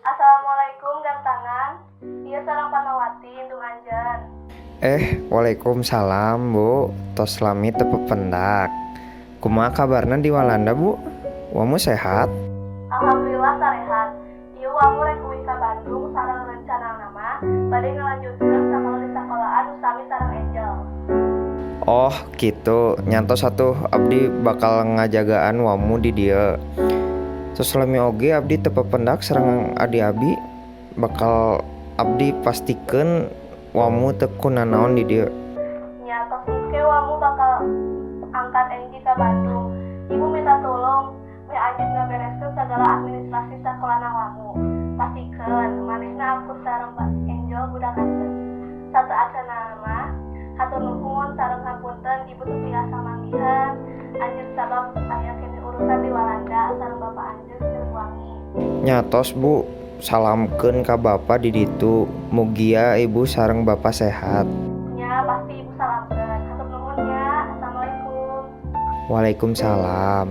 Assalamualaikum gantangan. Ieu sareng Fatmawati indung anjeun. Waalaikumsalam, Bu. Tos lami teu pependak. Kumaha kabarna di Walanda, Bu? Wamu sehat? Alhamdulillah sarehat. Ieu wamu rek uih ka Bandung sareng rencana mah bade ngalanjutkeun sakola di sakolaan nu sami sareng Angel. Oh, gitu. Nya atos atuh abdi bakal ngajagaan wamu di dieu. Tos lami oge abdi teu pependak sareng adi abi, bakal abdi pastikeun wamu teu kunanaon di dieu. Nya tos engke wamu bakal angkat Angie ka Bandung. Ibu minta tolong meh anjeun ngabereskeun sagala administrasi sakolana wamu. Pastikeun manehna akur sareng Pak Angel budak anjeun. Sateuacanna mah hatur nuhun sareng hapunten ibu teu tiasa manggihan anjeun sabab aya keneh urusan di Walanda sareng bapak anjeun Siliwangi. Nya tos, Bu, salamkeun ka bapa di ditu. Mugia ibu sareng bapa sehat. Nya pasti ibu salamkeun. Hatur nuhun nya. Assalamualaikum. Waalaikumsalam.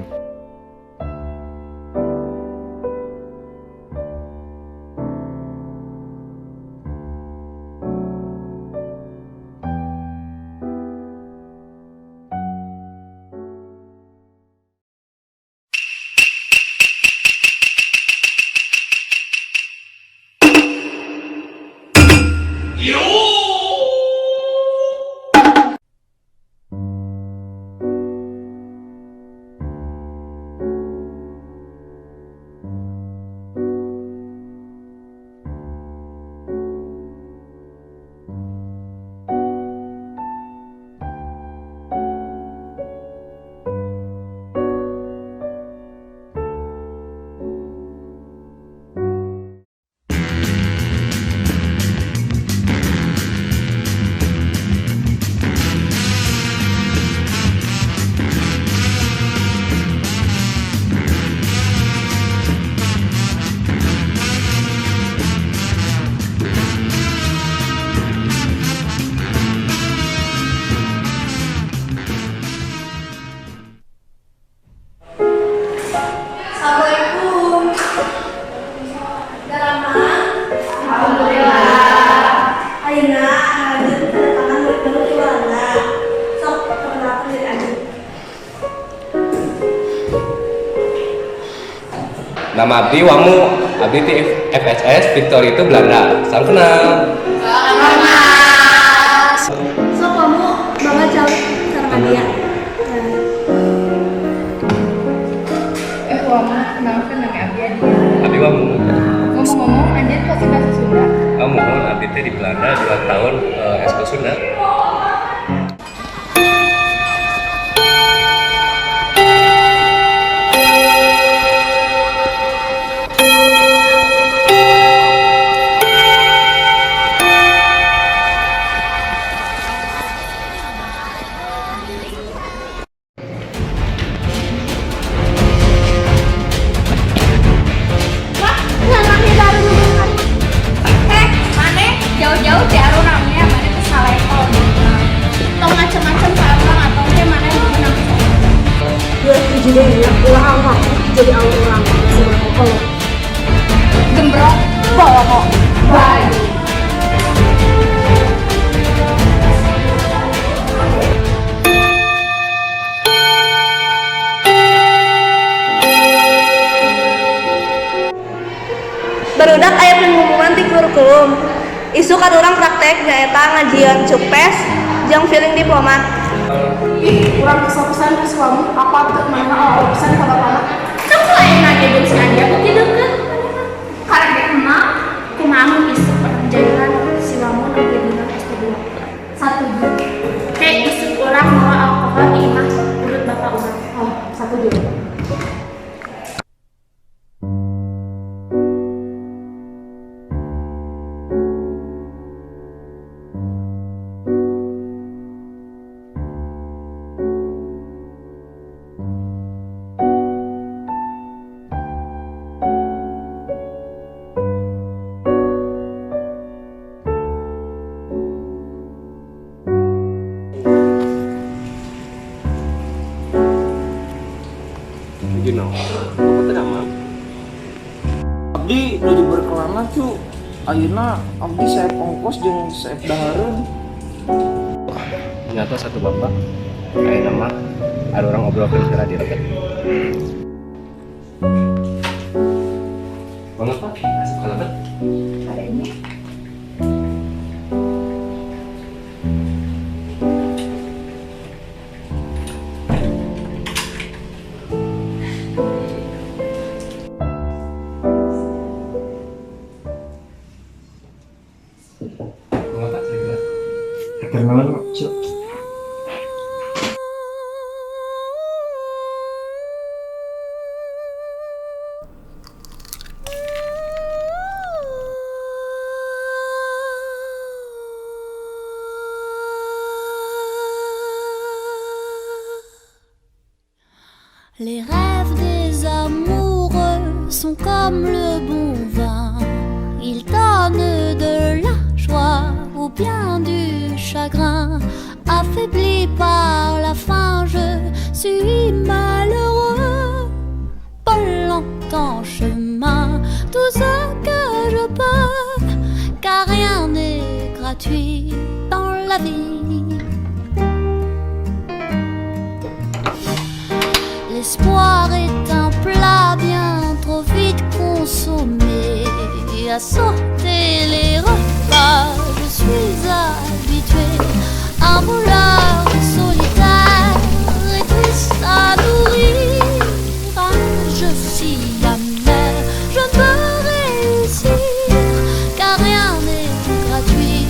Assalamualaikum. Daramang. Alhamdulillah. Ayeuna lanjut kedatangan murid baru di Walanda. Sok perkenalkan diri anjeun. Nama abdi Wamu, abdi ti FSS Victory itu Belanda. Salam kenal. Sok kamu bangga calik sareng adia. Wamu, kenalkan nami abdi Adia. Abdi Wamu. Ngomong-ngomong, anjeun pasti bahasa Sunda. Kamu mohon abdi teh di Belanda 2 tahun eskul Sunda. Maneh jauh-jauh ti aruramnya, maneh teh salepel. Isuk kan urang praktek nyaeta ngajieun cupes jeung filing diplomat. Ih, urang kesel pisan ku si Wamu, apa teu manehna oh pisan ka bapana. Sok lain aja jeung si Andia beuki deukeut. Karek ge emak, kumaha mun isuk urang jalan si Wamu nempi beunang ST2. Satuju. Kayak isuk urang mawa alkohol di imah urut bapak urang. Oh, satuju. Nuju naon? Bapak teu damang. Abdi nuju berkelana, cu. Ayeuna abdi seep ongkos jeung seep dahareun. Nyata satu bapak. Ayeuna mah ada orang obrolkeun heula di lebet. Mangga Pak, asup ka lebet. Ada ini. Mangga Pak, saya gelas. Hatur nuhun, cu. Les rêves des amoureux sont comme le bon vin. Ils donnent de la joie ou bien du chagrin. Affaibli par la faim, je suis malheureux. Pas longtemps chemin, tout ce que je peux, car rien n'est gratuit dans la vie. L'espoir est un plat bien trop vite consommé. À sauter les repas, je suis habitué. Un voleur solitaire et triste à nourrir. Un jeu si amer, je peux réussir, car rien n'est gratuit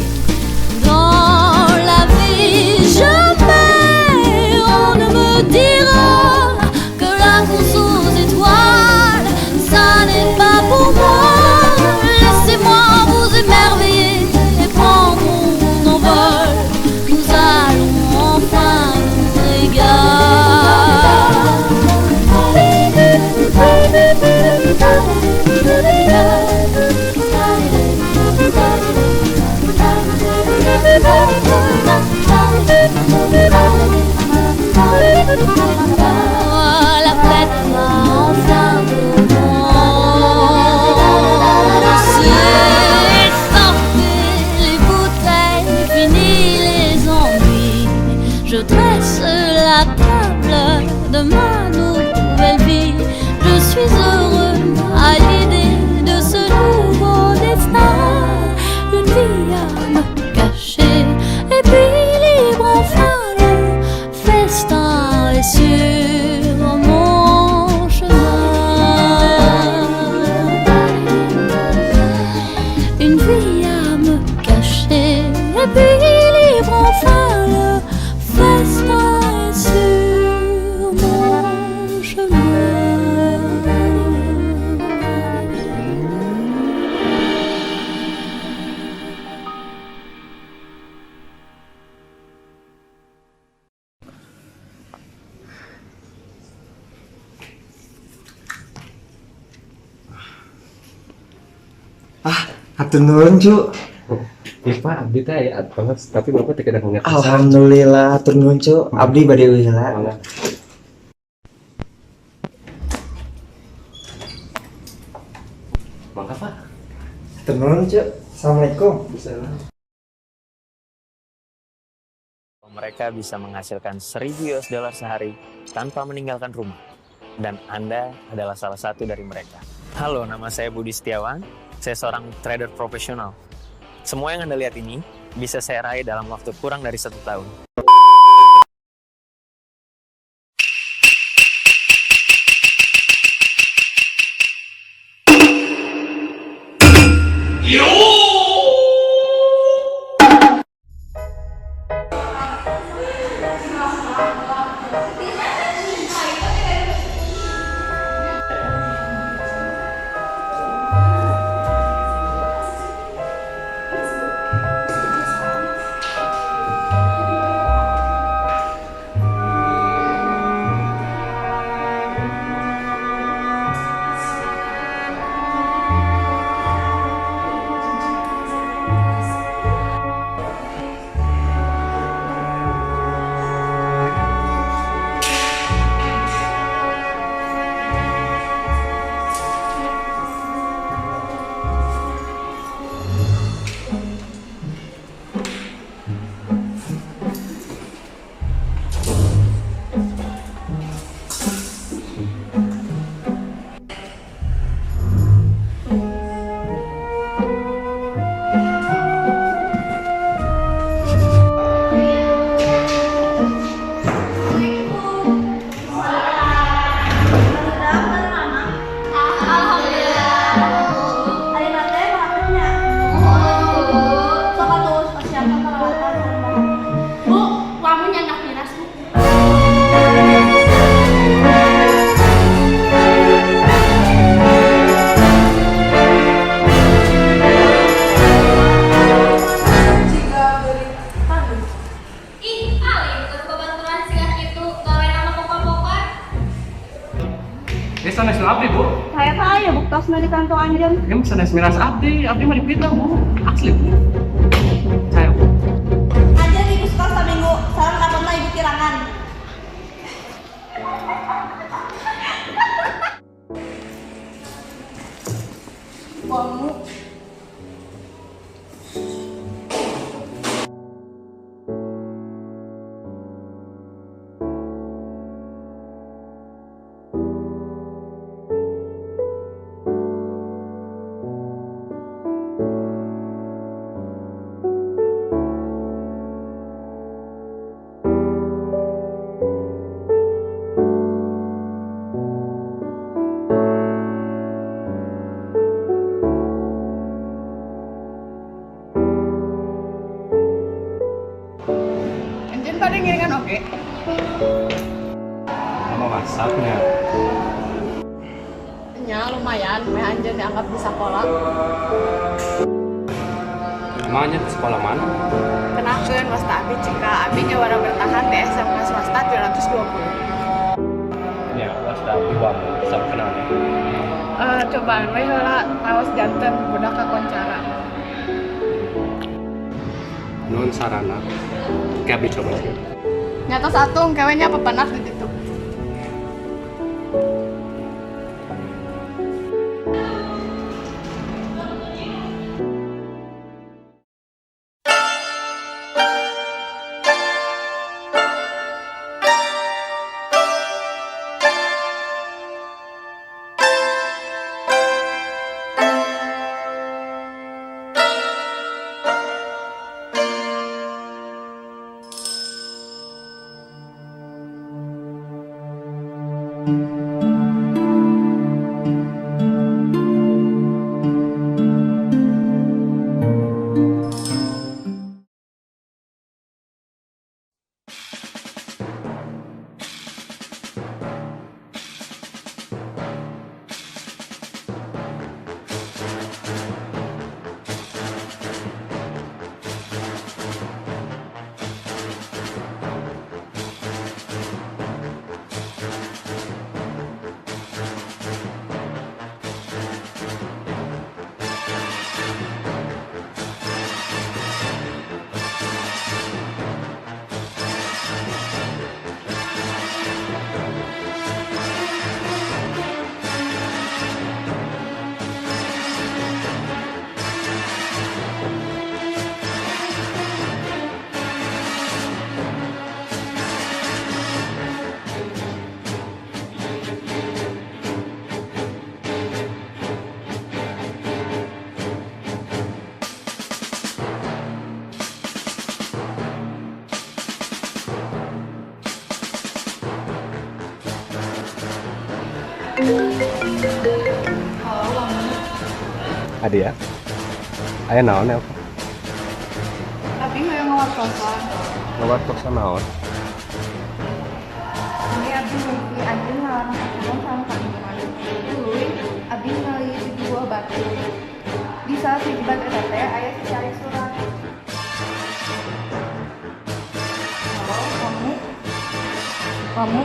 dans la vie. Jamais on ne me dira que la course aux étoiles, ça n'est pas pour moi. Laissez-moi vous émerveiller et prendre mon envol. Nous allons enfin nous régaler. La fête va enfin commencer. Sortez les bouteilles, fini les ennuis. Je dresse la table de ma nouvelle vie. Je suis heureux à l'idée de ce nouveau destin. Une vie à me cacher et puis libre enfin le festin est sur mon chemin. Une vie à me cacher et puis libre enfin le festin est sur mon chemin. Ah, hatur nuhun, cu. Ih Pak, abdi teh aya atos, tapi bapak teu kedah ngertos. Alhamdulillah, hatur nuhun, cu. Abdi bade uih heula. Mangga. Mangga Pak. Hatur nuhun, cu. Assalamualaikum. Mereka bisa menghasilkan 1000 US dollar sehari tanpa meninggalkan rumah. Dan Anda adalah salah satu dari mereka. Halo, nama saya Budi Setiawan. Saya seorang trader profesional. Semua yang Anda lihat ini bisa saya raih dalam waktu kurang dari 1 tahun. Ayeuna teh prakteknya. Sok atuh persiapkan peralatan sareng bahan. Bu, wamu nyandak miras, Bu. Jika beri tanduk. Ih, alim keur babaturan siga kitu gawe nama pokok-pokok. Ini sanes nu abdi, Bu. Saya teh aya buktosna di kantong anjeun. Ini sanes miras abdi, abdi mah dipitnah, Bu. Asli, Bu. Saya, Bu. Anjeun ibu sekolah saminggu, sareng rapotna ibu kirangan. Wamu. Anjeun pada ngiringan oge. Mama masaknya. Nya lumayan, meh anjeun dianggap di sekolah. Emang anjeun di sekolah mana? Kenakeun wasta abi cika, abi jawara bertahan di SMK swasta 320. Ya, wasta abdi wamu, sam kenalnya. Eh, cobaan we heula taos janten budak kakoncara. Nuhun sarana. Oke, abdi coba sih. Nyata satu kewe nya pepenak di ditu. Halo, Wamu. Adia. Aya naon ya? Abi hoyong ngawartosan. Ngawartosan naon? Ini abi mimpi anjeun ngalarang kacimot sareng Kang Iman. Tuluy abi meuli 7 buah batu. Di salah sahiji batu eta teh aya secari surat. Halo, Wamu. Wamu.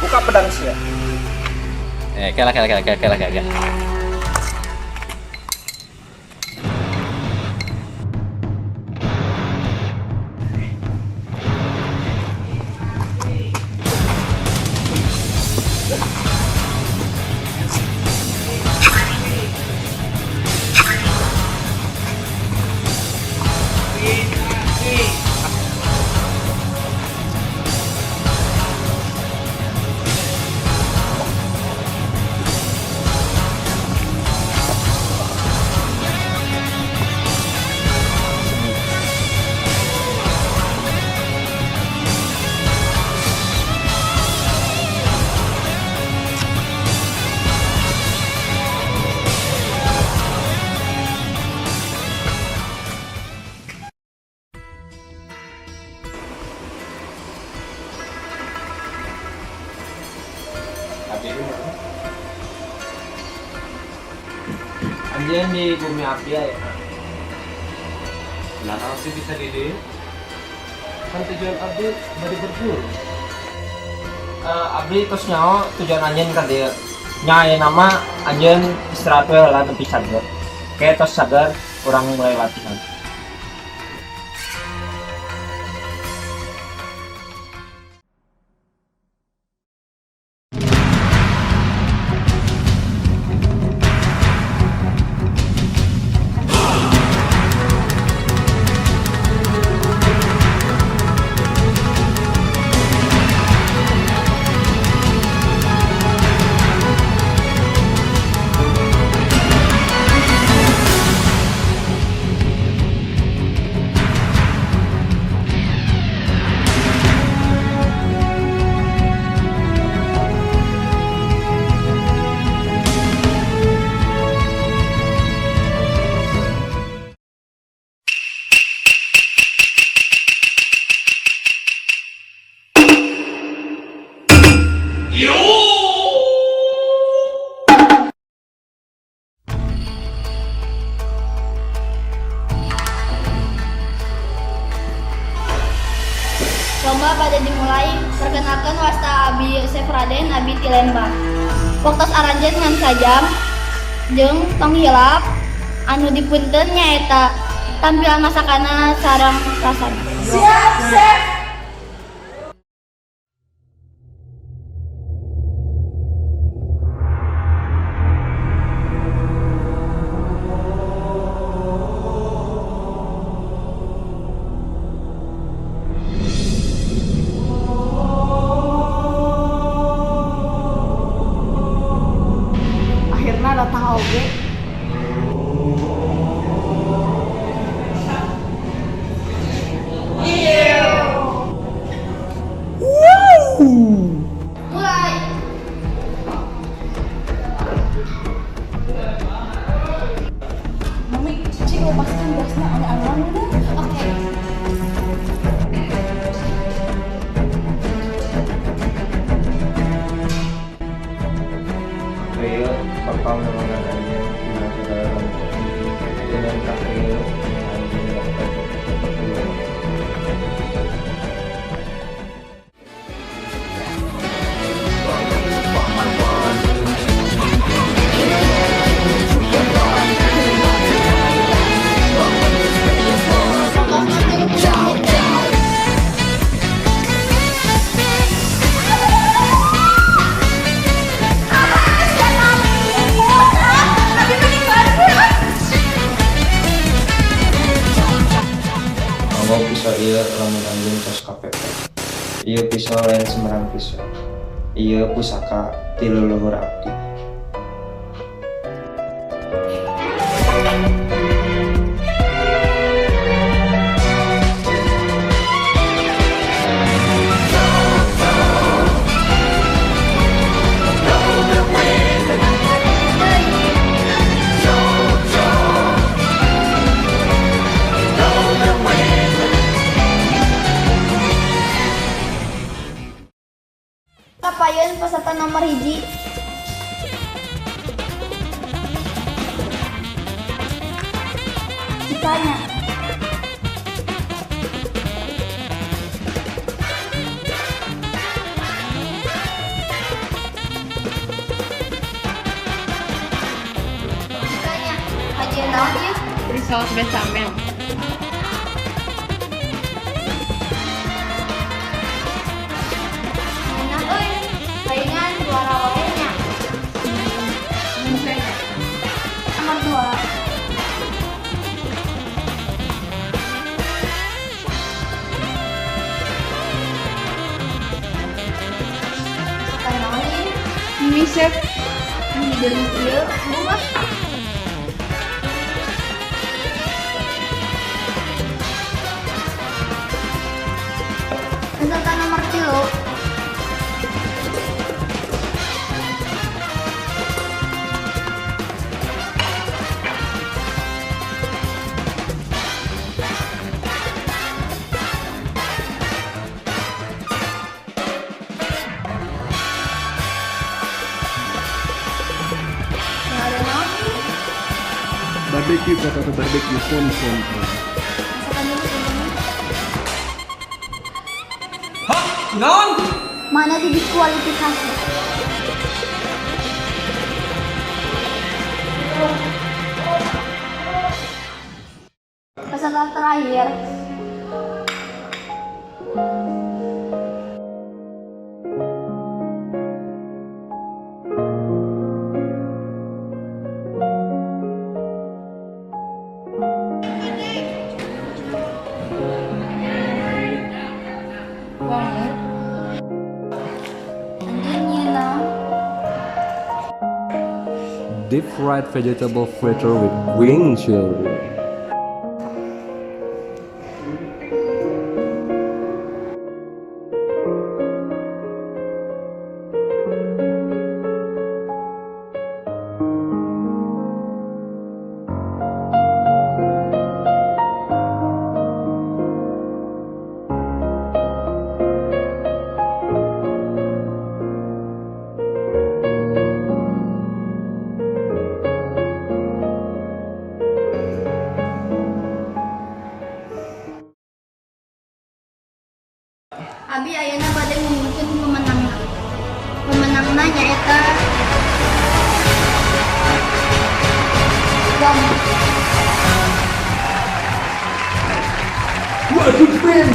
Buka pedang sia. Kela kela kela kela kela kela. Anjeun di bumi abdi ya. Nah, abdi bisa di dieu. Kan tujuan abdi bari berburu. Abdi tos nyaho tujuan anjeun ka dieu. Nya ayeuna mah anjeun istirahat we heula nepi sager. Ke tos sager urang mulai latihan. Lomba pada dimulai, perkenalkan wasta Abi Yosef Raden Abi ti Lembang. Waktos aranjeun ngan sajam jeung tong hilap anu dipunten nyaeta tampilan masakanna sareng rasana. Siap, Chef. Akhirnya datang oge. Batu ieu bakal nolongan anjeun dina sagala lembur. Dengan tah ieu anjeun dapet pertolongan. Nganggo piso ieu lamun anjeun tos kapepet. Ieu piso lain sembarang piso. Ieu pusaka ti leluhur abdi. Kapayun peserta nomor 1. Cikanya. Cikanya, kajian naon ieu? Risol bechamel. Ngeunah euy, palingan juara wae nya. Nomor 2. Masakan naon ieu? Mie chef. Mie deui ieu, mah. Peserta nomor 3. Barbecue potato barbecue konsentra. Masakan dulu teman-teman. Hah? Naon? Mana didiskualifikasi? Peserta terakhir. Wamu. Anjeun nyieun naon? Deep fried vegetable fritter with green chili. Abi ayeuna bade ngumumkeun pemenangna. Pemenangna nyaeta Wamu. Waduh, friend.